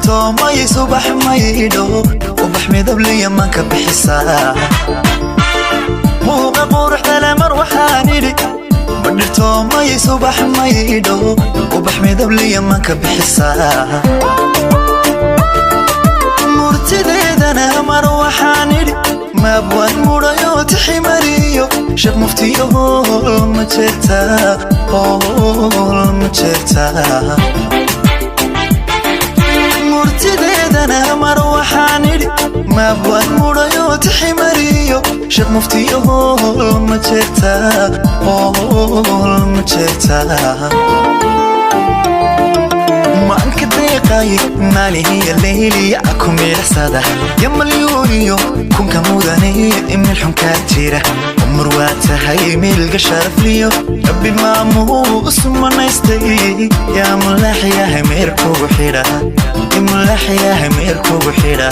Dhirto may subax maydho, ubax midabliya manka bixisaa. Muuqa quruxdale mar waxaan idhi, ma dhirto may subax maydho, ubax midabliya manka bixisaa. Murtideedana mar waxaan idhi, maabwaan mudhayo tiximariyo, sheekh muftiyo hool ma jeertaa, hool ma jeertaa. Murtideedana mar waxaan idhi, maabwaan mudhayo tiximariyo, sheekh muftiyo hool ma jeertaa, hool ma jeertaa. Maanka deeqay maalihiya leyliya ku miilaxsada, ya malyuuniyo kunka mudane imilxunkaa jira. Umar waa tahay miilga sharafliyo, rabbi maamuu sumanaystay. Yaa mulaaxyahay meer kugu xidha, mulaaxyahay meer kugu xidha.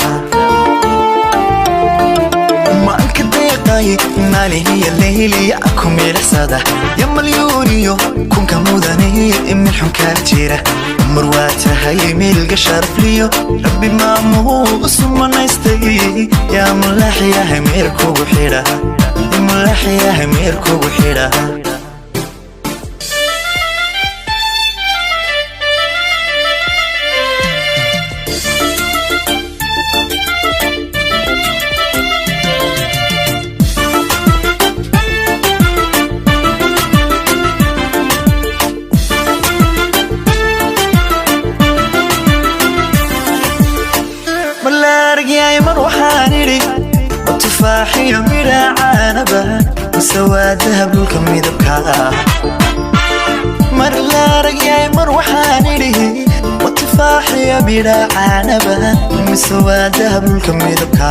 Maanka deeqay maalihiya leyliya ku miilaxsada, ya malyuuniyo kunka mudane imilxunkaa jira. Umar waa tahay miilga sharafliyo, rabbi maamuu sumanaystay. Yaa mulaaxyahay meer kugu xidha, mulaaxyahay meer kugu xidha. Malaargyay mar waxaan idhi, ma tufaaxiyo midha caanaba, mise waa dahab dhulka midabka? Mar laaragyay mar waxaan idhi, ma tufaaxiyo midha caanaba, mise waa dahab dhulka midabka?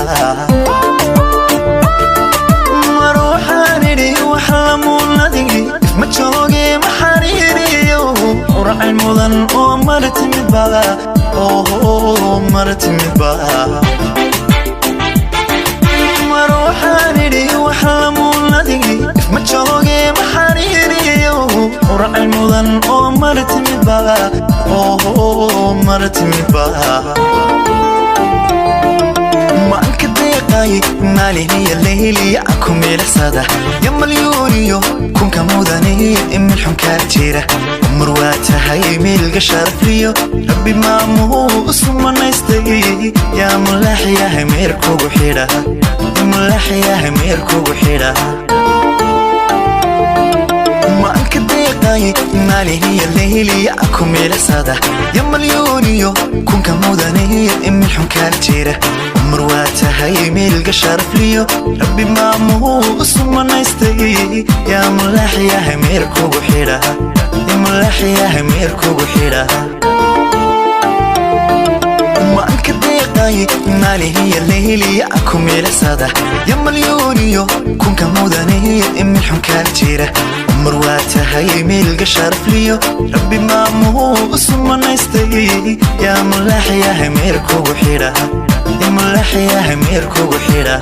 Mar waxaan idhi, wax lamuunadigi ma jooge, ma xariiriyo uracay mudan oo mar timidba, oo mar timidba. Mar waxaan idhi, wax lamuunadigi ma jooge, ma xariiriyo uracay mudan oo mar timidba, oo mar timidba. Maanka deeqay maalihiya leyliya ku miilaxsada, ya malyuuniyo kunka mudane imilxunkaa jira. Umar waa tahay miilga sharafliyo, rabbi maamuu sumanaystay. Yaa mulaaxyahay meer kugu xidha, mulaaxyahay meer kugu xidha. Maanka deeqay maalihiya leyliya ku miilaxsada, ya malyuuniyo kunka mudane imilxunkaa jira. Umar waa tahay miilga sharafliyo, rabbi maamuu sumanaystay. Yaa mulaaxyahay meer kugu xidha, mulaaxyahay meer kugu xidha. Maanka deeqay maalihiya leyliya ku miilaxsada, ya malyuuniyo kunka mudane imilxunkaa jira. Umar waa tahay miilga sharafliyo, rabbi maamuu sumanaystay. Yaa mulaaxyahay meer kugu xidha, mulaaxyahay meer kugu xidha.